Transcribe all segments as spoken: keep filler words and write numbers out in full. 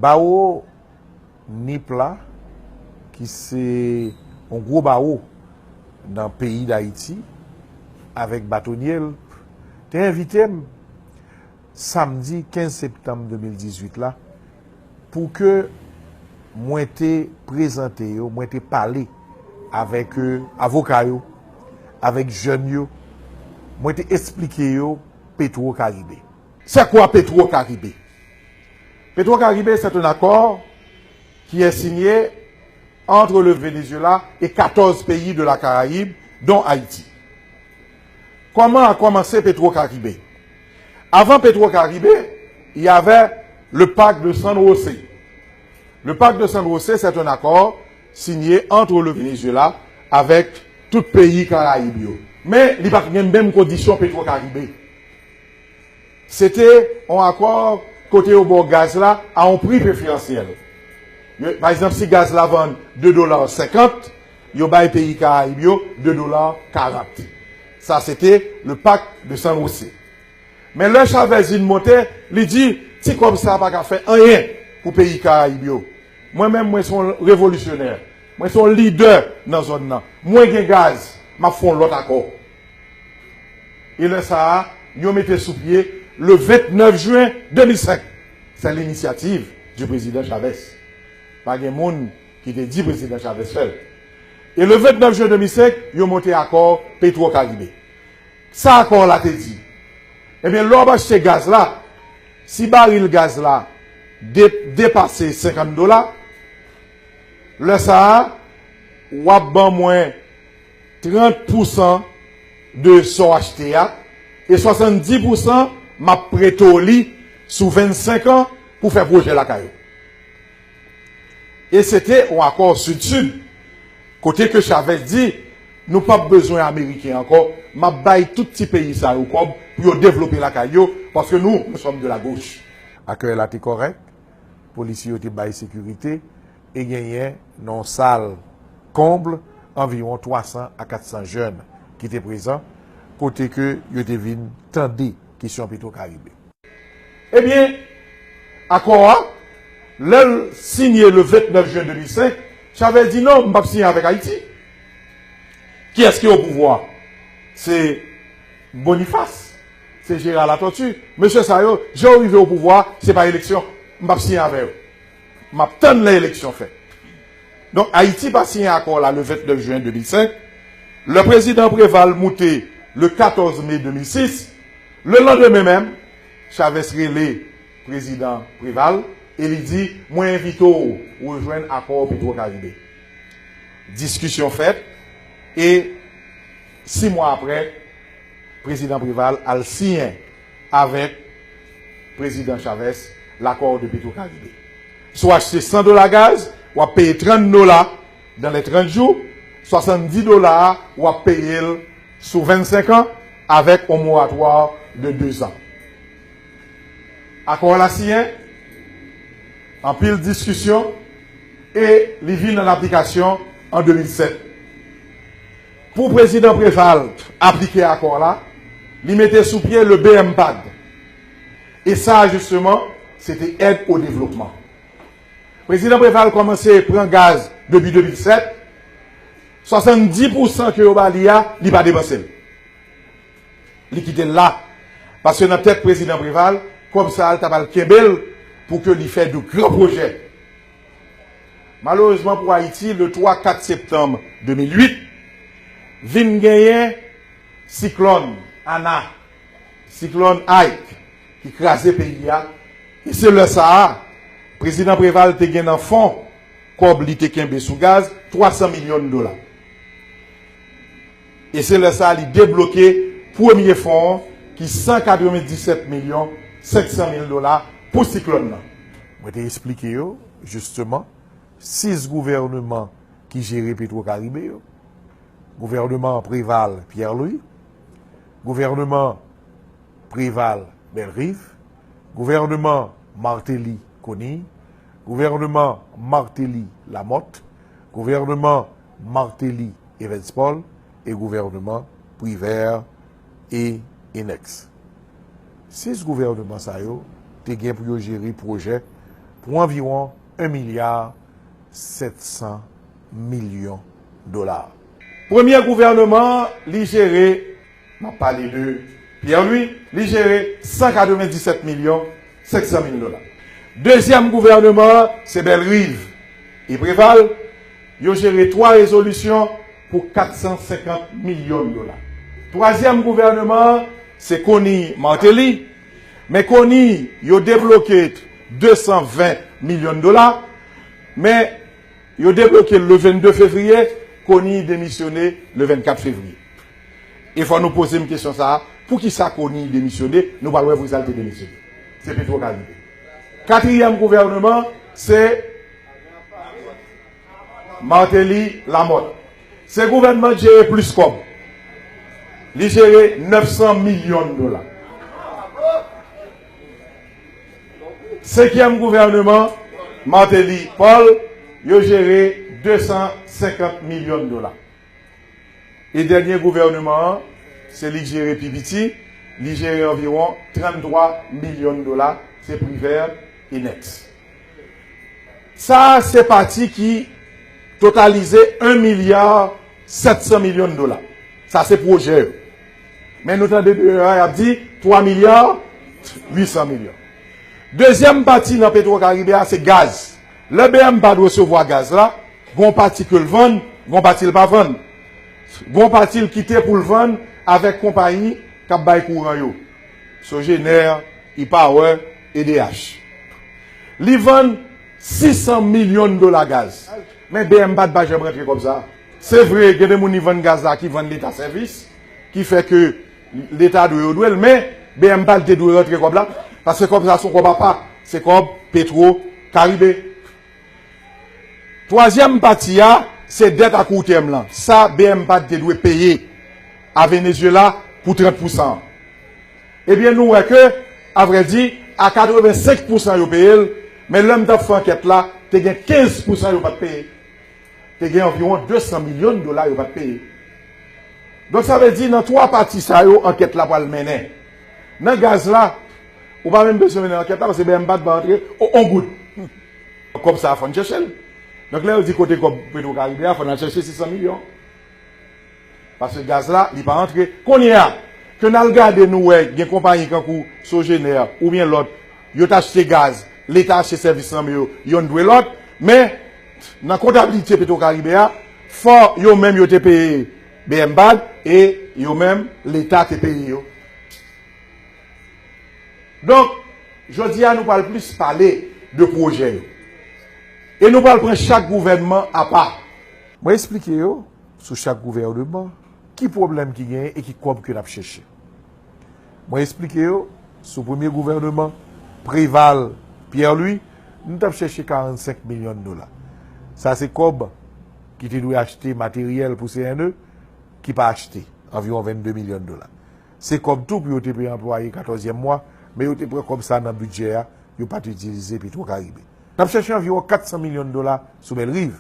Bawo Nip la, ki se yon gwo bawo nan peyi Dayiti, avèk batonye l, te envite m samdi kenz septanm de mil dizuit la, pou ke mwen te prezante yo, mwen te pale avèk, euh, avoka yo, avèk jèn yo, mwen te esplike yo Petro Caribe. C'est quoi Petro Caribe? Petro Caribe, c'est un accord qui est signé entre le Venezuela et quatorze pays de la Caraïbe, dont Haïti. Comment a commencé Petro Caribe? Avant Petro Caribe, il y avait le pacte de San José. Le pacte de San José, c'est un accord signé entre le Venezuela avec tout pays Caraïbes. Mais il n'y a pas même condition Petro Caribe. Se te yon akò kote yo ba w gaz la a yon pri preferansyèl. Yo, pa egzanp, si gaz la vann de dola senkant, yo bay peyi Karayib yo de dola karant. Sa se te le pacte de San José. Men lè Chavez vin monte, li di, ti kòb sa pa ka fè anyen pou peyi Karayib yo. Mwen menm, mwen se yon revolisyonè. Mwen se yon lidè nan zòn nan. Mwen gen gaz, m ap fè yon lòt akò. E lè sa a, yo mete sou pye le vennèf jen de mil senk. C'est l'initiative du président Chavez. Pa gen moun ki te di prezidan Chavez fè l. E le vennèf jen de mil senk, yo monte akò Petro Caribe. Sa akò la te di? Ebyen, lè w ap achte gaz la, si baril gaz la de-, depase senkant dola, lè sa a, w ap ban mwen trant pousan de sa w achte a, e swasanndis pousan m ap prete w li sou vennsenk an pou fè pwojè lakay ou. E se te yon akò Sid-Sid, kote ke Chavez di, nou p ap bezwen Ameriken ankò, m ap bay tout ti peyi sa yo kòb pou yo devlope lakay yo, paske nou, nous sommes de la gauche. Akèy la te kòrèk, polisye yo te bay sekirite, e genyen nan yon sal konb, anviwon twa san a kat san jèn ki te prezan, kote ke yo te vin tande kesyon Petro Caribe. Ebyen, akò a, lè l sinye le vennèf jen de mil senk, Chavez di non, m p ap siyen avèk Ayiti. Kiyès ki o pouvwa? Se Boniface, se Gérard Latortue. Mesye sa yo, jan yo rive o pouvwa, se pa eleksyon. M p ap siyen avè yo. M ap tann lè eleksyon fèt. Donk, Ayiti pa siyen akò la le vennèf jen de mil senk. Lè prezidan Préval moute le katòz me de mil sis, le landemen menm, Chavez rele prezidan Préval e li di, mwen envite w rejwenn akò Petro Caribe. Diskisyon fèt e sis mwa apre, prezidan Préval al siyen avèk prezidan Chavez l'accord de Petro-Caribe. Si w achte san dola gaz, w ap peye trant dola dans les trente jours, swasanndis dola a, w ap peye l sou vennsenk an avèk yon moratwa de de zan. Akò la siyen, anpil diskisyon, e li vin an aplikasyon an de mil sèt. Pou prezidan Préval aplike akò la, li mete sou pye le B M PAD. E sa, jisteman, se te èd o devlopman. Prezidan Préval kòmanse pran gaz depi de mil sèt, swasanndis pousan ke yo ba li a, li pa depanse l. Li kite l la. Paske nan tèt prezidan Préval, kòb sa a, l ta pral kenbe l pou ke li fè de gran pwojè. Malerezman pou Ayiti, le twa kat septanm de mil uit, vin genyen siklòn Ana, siklòn Ike, ki kraze peyi a. E se lè sa a, prezidan Préval te gen nan fon kòb li te kenbe sou gaz, twa san milyon dola. E se lè sa a li debloke premye fon an, ki san katrevenndisèt milyon senk san mil dola pou siklòn nan. Mwen te esplike yo, jisteman, sis gouvèneman ki jere Petro Caribe yo. Gouvèneman Préval Pierre Louis, gouvèneman Préval Bellerive, gouvèneman Martelly Conille, gouvèneman Martelly Lamothe, gouvèneman Martelly Evans Paul e gouvèneman Privert e Enex. Sis gouvèneman sa yo te gen pou yo jere pwojè pou anviwon en milya sèt san milyon dola. Premye gouvènman an, li jere, m ap pale de Pierre Louis, li jere san katrevenndisèt milyon senk san mil dola. Dezyèm gouvènman an, se Bellerive e Préval, yo jere twa rezolisyon pou kat san senkant milyon dola. Twazyèm gouvènman an, se Conille Martelly, men Conille, yo debloke de san ven milyon dola, men yo debloke l le vennde fevriye, Conille demisyone le vennkat fevriye. E fò nou poze m kesyon sa a, poukisa Conille demisyone, nou pral wè poukisa l te demisyone. Se Petro Caribe. Katriyèm gouvènman, se Martelly Lamothe. Se gouvènman ki jere plis kòb. Li jere nèf san milyon dola. Senkyèm gouvènman, Martelly Paul, yo jere de san senkant milyon dola. E dènye gouvènman an, se li k jere pi piti, li jere anviwon tranntwa milyon dola, se Privert e Nex. Sa a se pati ki totalize en milya sèt san milyon dola. Sa se pwojè yo. Men nou tande deyò a, y ap di twa milya uit san milyon. Dezyèm pati nan Petro Caribe a, se gaz. Lè B M Bad resevwa gaz la, gon pati ke l vann, gon pati l pa vann. Gon pati l kite pou l vann avèk konpayi k ap bay kouran yo. Sogener, E-Power, E D H. Li vann sis san milyon dola gaz. Men B M Bad pa janm rantre kòb sa. Se vre, gen de moun li vann gaz la ki vann Leta sèvis, ki fè ke Leta dwe yo dwe l, men B M Bad te dwe rantre kòb la, paske kòb sa se yon kòb apa, se kòb Petro Caribe. Twazyèm pati a, se dèt a kou tèm lan. Sa B M Bad te dwe peye a Venezuela pou trant pousan an. Ebyen, nou wè ke, avrèdi, a katrevensenk pousan yo peye l, men lè m t ap fè ankèt la, te gen kenz pousan yo pa t peye. Te gen anviwon de san milyon dola yo pa t peye. Donk, sa vle di, nan twa pati sa yo, ankèt la pral mennen. Nan gaz la, ou pa menm bezwen mennen ankèt la, paske B M Bad pa antre o-, on goud. Kòb sa a, fò n chèche l. Donk, lè yo di kote kòb Petro Caribe a, fò n al chèche sis san milyon. Paske gaz la, li pa antre. Kounye a, ke n al gade, nou wè, gen konpayi kankou Sogener oubyen lòt, yo t achte gaz, Leta achte sèvis nan men yo, yonn dwe lòt, men nan kontabilite Petro Caribe a, fò yo menm yo te peye B M Bad e yo menm, Leta te peye yo. Donk, jodi a, nou pral plis pale de pwojè yo. E nou pral pran chak gouvènman apa. Mwen eksplike yo, sou chak gouvènman, ki pwoblèm ki genyen e ki kòb ke n ap chèche. Mwen eksplike yo, sou premye gouvènman, Preval, Pierre Louis, nou t ap chèche karannsenk milyon dola. Sa se kòb ki te dwe achte materyèl pou C N E, ki pa achte, anviwon vennde milyon dola. Se kòb tou pou yo te peye anplwaye katòzyèm mwa, men yo te pran kòb sa nan bidjè a, yo pa t itilize Petro Caribe. N ap chèche anviwon kat san milyon dola sou Bèlriv.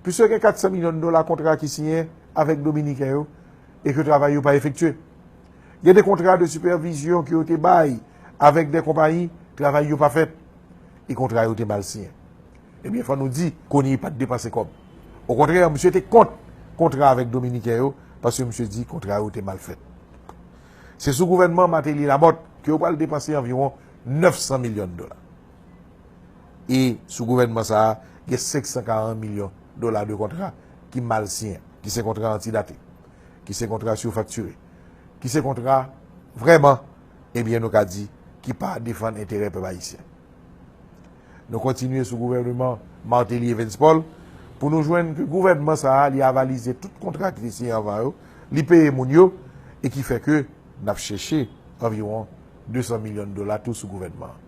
Pliske kat san milyon dola kontra ki siyen avèk Dominiken yo e ke travay yo pa efektye. Gen de kontra de sipèvizyon ke yo te bay avèk de konpayi, travay yo pa fèt e kontra yo te mal siyen. Ebyen, fò nou di, Conille pa t depanse kòb. Okontrè, misye te kont kontra avèk Dominiken yo, paske misye di kontra yo te mal fèt. Se sou gouvènman Martelly Lamothe ke yo pral depanse anviwon nèf san milyon dola. E sou gouvènman sa a, gen senk san karant milyon dola de kontra ki mal siyen, ki se kontra antidate, ki se kontra sifaktire, ki se kontra vrèman, ebyen, nou ka di, ki pa defann enterè pèp ayisyen. Nou kontinye sou gouvènman Martelly Evans Paul pou nou jwenn ke gouvènman sa a, li avalize tout kontra ki te siyen anvan yo, li peye moun yo, e ki fè ke n ap chèche anviwon de san milyon dola tou sou gouvènman an.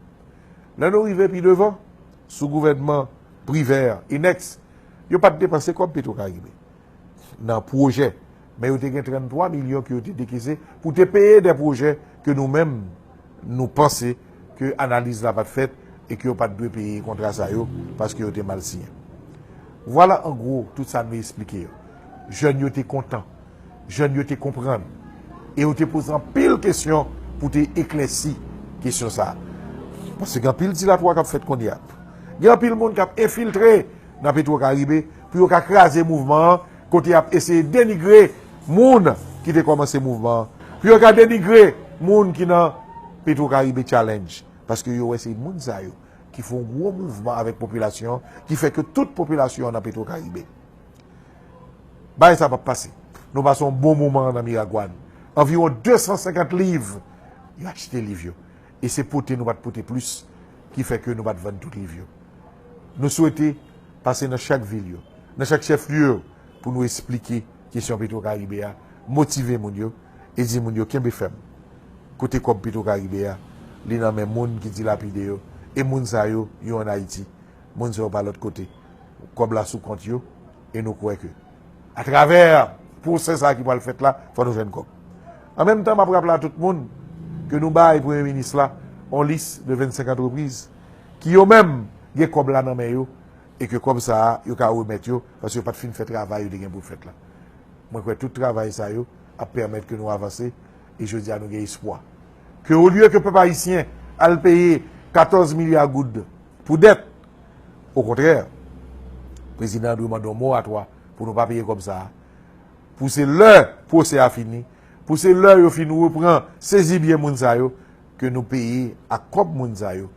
Lè nou rive pi devan, sou gouvènman Privert e Nex, yo pa t depanse kòb Petro Caribe nan pwojè, men yo te gen tranntwa milyon ke yo te dekese pou te peye de pwojè ke nou menm, nou panse ke analiz la pa t fèt e ke yo pa t dwe peye kontra sa yo paske yo te mal siyen. Vwala an gwo tout sa nou eksplike yo. Jèn yo te kontan. Jèn yo te konprann. E yo te poze anpil kesyon pou te eklèsi kesyon sa a. Paske gen anpil dilatwa k ap fèt kounye a. Gen anpil moun k ap enfiltre nan Petro Caribe pou yo ka kraze mouvman an, kote y ap eseye denigre moun ki te kòmanse mouvman an, pou yo ka denigre moun ki nan Petro Caribe Challenge, paske yo wè se moun sa yo ki fè yon gwo mouvman avèk popilasyon an, ki fè ke tout popilasyon an nan Petro Caribe. Bagay sa p ap pase. Nou pase yon bon moman nan Miragwàn. Anviwon de san senkant liv. Yo achte liv yo. E se pote nou pa t pote plis ki fè ke nou pa t vann tout liv yo. Nou swete pase nan chak vil yo, nan chak chèflye yo, pou nou esplike kesyon Petro Caribe a, motive moun yo, e di moun yo kenbe fèm. Kote kòb Petro Caribe a, li nan men moun ki dilapide yo, e moun sa yo, yo ann Ayiti. Moun sa yo pa lòt kote. Kòb la sou kont yo, e nou kwè ke, atravè pwosè sa a ki pral fèt la, fò nou jwenn kòb. An menm tan, m ap raple a tout moun ke nou bay premye minis la yon lis de vennsenk antrepriz ki yo menm gen kòb la nan men yo, e ke kòb sa a, yo ka remèt yo, paske yo pa t fin fè travay yo te gen pou yo fèt la. Mwen kwè tout travay sa yo ap pèmèt ke nou avanse, e jodi a nou gen espwa ke olye ke pèp ayisyen al peye katòz milya goud pou dèt, okontrè, prezidan an dwe mande yon moratwa pou nou pa peye kòb sa a, pou se lè pwosè a fini, pou se lè yo fin repran sezi byen moun sa yo, ke nou peye ak kòb moun sa yo.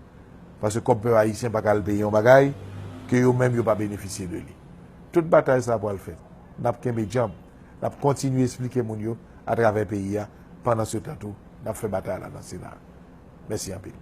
Paske kòb pèp ayisyen pa ka al peye yon bagay ke yo menm yo pa benefisye de li. Tout batay sa a pral fèt. N ap kenbe djanm. N ap kontinye esplike moun yo atravè peyi a. Pandan se tan tou, n ap fè batay la nan Sena. Mèsi anpil.